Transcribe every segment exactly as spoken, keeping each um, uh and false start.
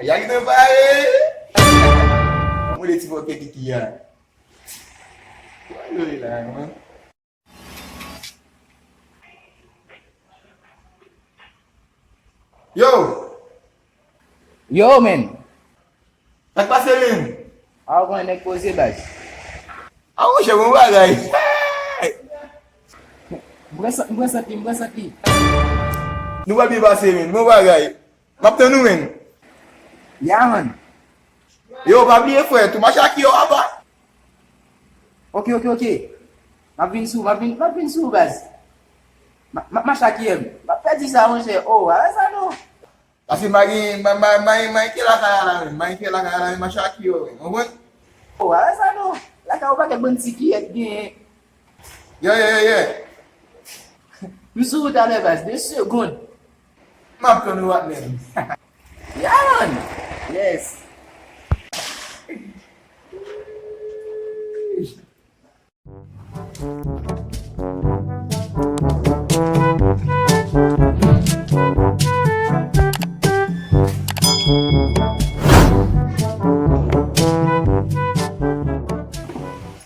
Yak nan pare. Mwen de ti bòkè kiki a. Wè yo la, man. Yo! Yo, men! Sa k pase, men? A, ou konnen nèg poze, baz. A, monchè, bon bagay. M pran san-, m pran santi, m pran santi. Nou pa byen pase, men. Bon bagay. M ap tann ou, men. Ya, man. Yo, pa bliye, frè, tou mache ak yo apa. Ok, ok, ok. M ap vin sou, m ap vin, m ap vin sou, baz. M ap, m ap mache ak yo. M ap pèdi sa, monchè. Oh, arè sa, non. Pase m pa gen, m pa, m pa, m pa gen lakay la, men. M pa gen lakay la, men, mache ak yo, men. Konprann? Oh, arè sa, non. Lakay ou pa gen bann ti kiyèt genyen. Yeah, yeah, yeah, yeah. M sou ou talè, baz, de segonn. M ap tann ou, patnè m. Yeah, man. Yes.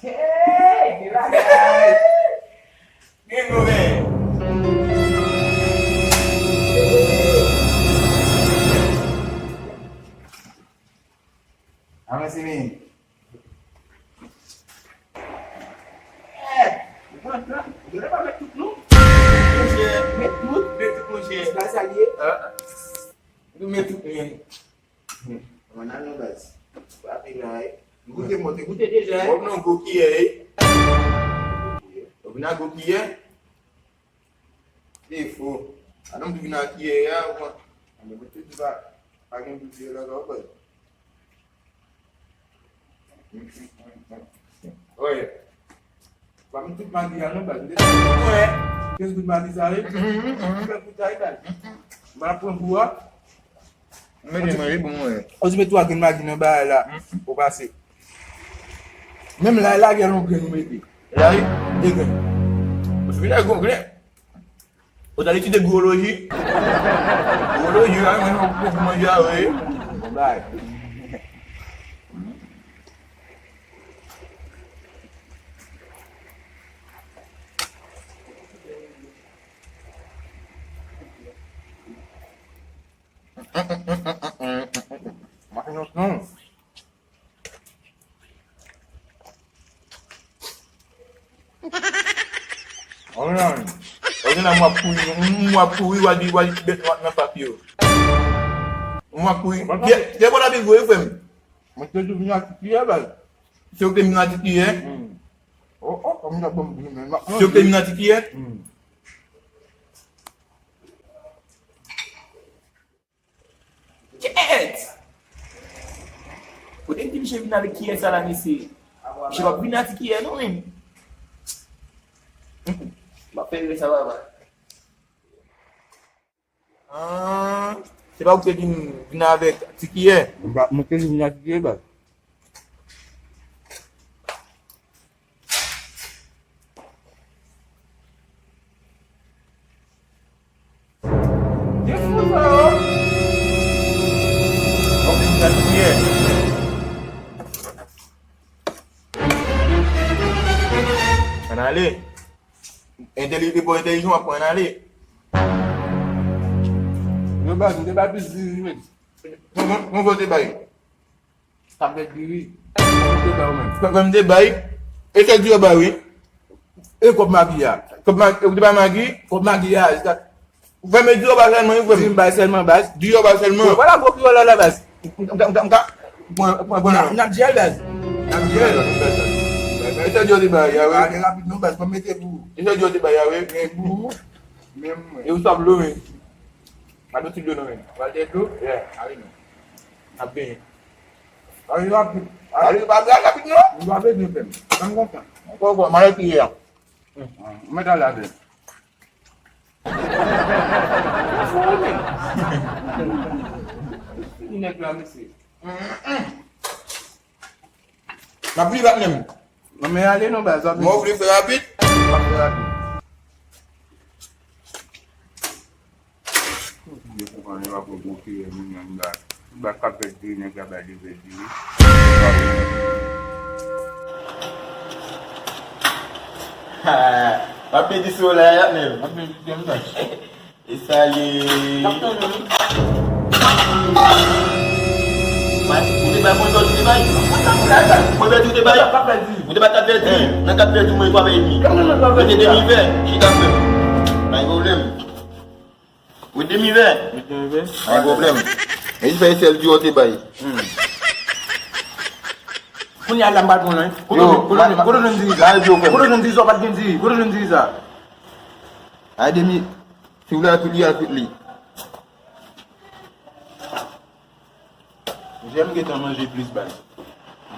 Hey, bagay! Gen nouvèl. Avanse, men. Eh, pran, pran. Ou genlè pa met tout, non. Monchè, met tout. Met tout, monchè. Se pa sa l ye? Ah. Nou met tout, men. Mwen nan non, baz. Pa vin la, eh. Goute, monte, goute deja, eh. Wòm nan gwo kiyè, eh. Ou vin ak gwo kiyè? Defo. A non, m tou vin ak kiyè a, ou konn. Mwen tou di pa, pa gen kiyè la, la, baz. Oye. Ba m tout magi a non, baz. M te tout mwen. Kenz goud magi sa, wi. M fè koutay, baz. M ap pran gou a. Mete manje pou mwen. Ou di met twa grenn magi nan bagay la. Ou pase. Menm la, la gen yon grenn ou mete. La, wi. De grenn. Ou vin ak yon grenn. Ou ta etidye gwoloji. Gwoloji, la, mwen, mwen, mwen, manje a, wi. Bon, bay. Maten non. Ou gen la, ou gen la, m w ap kouri, m w ap kouri, w a di, w a di ti bèt nwa nan fak yo. M w ap kouri. Pyè, Pyè, bon, la vin vre, frè m. Mwen te di vin ak ti kiyè, baz. Se ou ki te vin ak ti kiyè? Hmm. Oh, oh, kòm y ap ban m vin, men, m ap manje. Se ou ki te vin ak ti kiyè? Hmm. Kèt! Kote m di misye vin avèk kiyè sa la, mesye? Misye p ap vin ak ti kiyè, non, menm. M ap fè rès sa, papa. Ah, se pa ou ki te vin, vin avèk ti kiyè? Mwen pa, mwen te vin ak ti kiyè, baz. Gen fou sa yo. Bon, vin ak ti kiyè. Ann ale. Entèli-, li pa entèlijan, w ap pran ale. Yo, baz, m te bay plis diri, men. Konbyen, konbyen w te bay? Sa vle diri. Konbyen w te bay ou menm? Konbyen m te bay? E sèl diri w bay, wi. E kòb magi a? Kòb magi, ou te bay magi? Kòb magi a, Ou fè men di yo ba sèlman, wi, frè m. Di m bay sèlman, baz. Di yo ba sèlman. Ou pa la gwo kiyè la, la, baz. M ka, m ka, m ka, m ka pran, pran, pran. N ap, n ap jèl, baz. N ap jèl. E sa di yo te bay a, wi. Ale rapid non, baz, pa mete pou ou. E sa di yo te bay a, wi. Men pou ou. Menm mwen. E ou sa dlo, wi. Pa dlo ti dlo non, wi. Pral de dlo? Yeah. Ale non. N ap benyen. Ale rapid. Ale pa, ale rapid non. Nou pa bezwen fè m. Fè m konfyans. Ankò, ankò, malè kiyè a. Mwen ta lave. Fini nèg la, mesye. N ap vini bat menm. Non, men ale non, baz, w ap vini. Mwen vle fè rapid. W ap fè rapid. Depi konnen w ap gonfle moun anndan. Ba k ap fè diri, nèg la bay de vè diri. Ha, m ap pedi sou la, ya, menm. M ap pedi sou la. E sa ye. Ou te bay mwen, ou te bay. Mwen pèdi, ou te bay. Ou te bay kat vè diri. Nan kat vè diri, mwen pa bay demi. Mete demi vè, chita fè. Pa gen pwoblèm. Ou demi vè. Ou demi vè. Pa gen pwoblèm. E se sèl diri ou te bay. Kounye a la m pa t konn, wi. Kote w jwenn diri sa? Kote w jwenn diri sa? Ou pa t gen diri. Kote w jwenn diri sa? Ay demi. Si w vle al kout li, al kout li. Jèm gentan manje plis baz.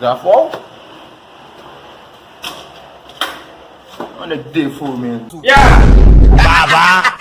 Zafè w? Yon nèg defo, men. Ya! Baba!